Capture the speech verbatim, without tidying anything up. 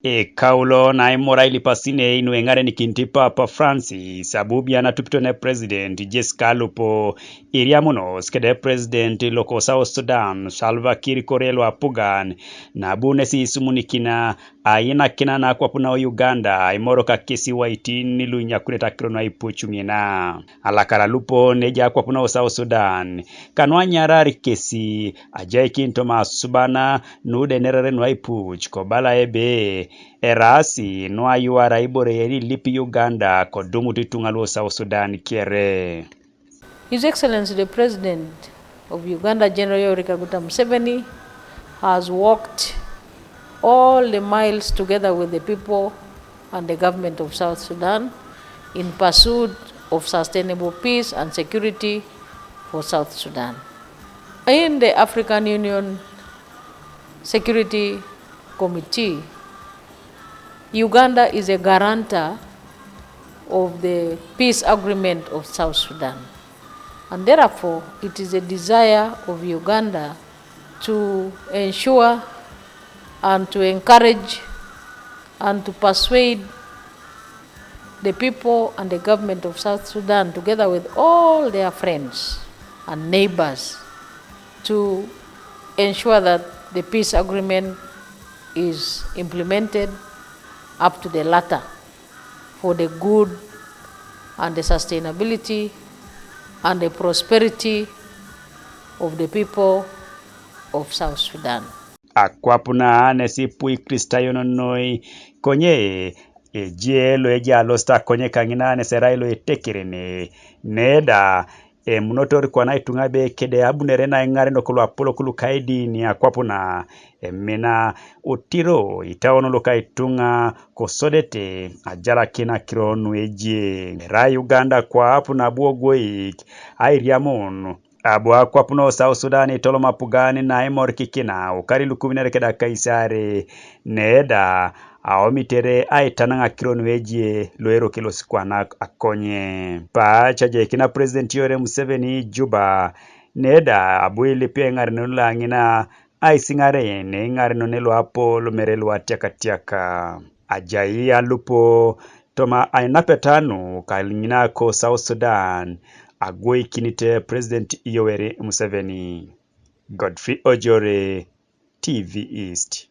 Ekaulo naimor ailipasinei nueŋarenikinit Papa Francis abu bian atupito ne President Jessica Alupo iriamunos kede President loko South Sudan Salva Kiir kore lo apugan, nabu nesi isumunikina ainakina nakwap na Uganda aimorok akesi waitin luinyakunete akiro nuaipuc ŋina. Alakara Alupo neja akwap na South Sudan, kanuanyarari kesi ajaikin toma asubana nudenerere nuaipuc kobala ebe eraasi nuayuara ibore yeni lip Uganda kodumut ituŋa lu South Sudan kere. His Excellency the President of Uganda, General Yoweri Kaguta Museveni, has walked all the miles together with the people and the government of South Sudan in pursuit of sustainable peace and security for South Sudan. In the African Union Security Committee, Uganda is a guarantor of the peace agreement of South Sudan, and therefore it is a desire of Uganda to ensure and to encourage and to persuade the people and the government of South Sudan, together with all their friends and neighbors, to ensure that the peace agreement is implemented up to the latter for the good and the sustainability and the prosperity of the people of South Sudan. Akwap na nes ipu Ikristayon noi, konye ejie lo eja alosit akonye kaŋina nes erai lo etekerene, neda emunotor kwana ituŋa be kede abunere na iŋarenok lu apolok luka idini akwap na emina otiro itauon luka ituŋa kosodete ajalakin akiro nu ejie. Erai Uganda kwap nabu ogoik airiamun abu akwap no South Sudan itolom apugan na imorikikina ukari lukuminere keda kaisare, neda aomitere aitanaŋ akiro nu ejie lo erok losukwanak akonye. Pac ajeikina President Yoweri Museveni Juba, neda abu ilipia iŋarenon lo aŋina aisiŋaren iŋarenon lu apol mere lu atiakatiaka. Ajai Alupo toma ainapeta nu kaŋina ko South Sudan, agwoikinit President Yoweri Museveni. Godfrey Ojore, T V East.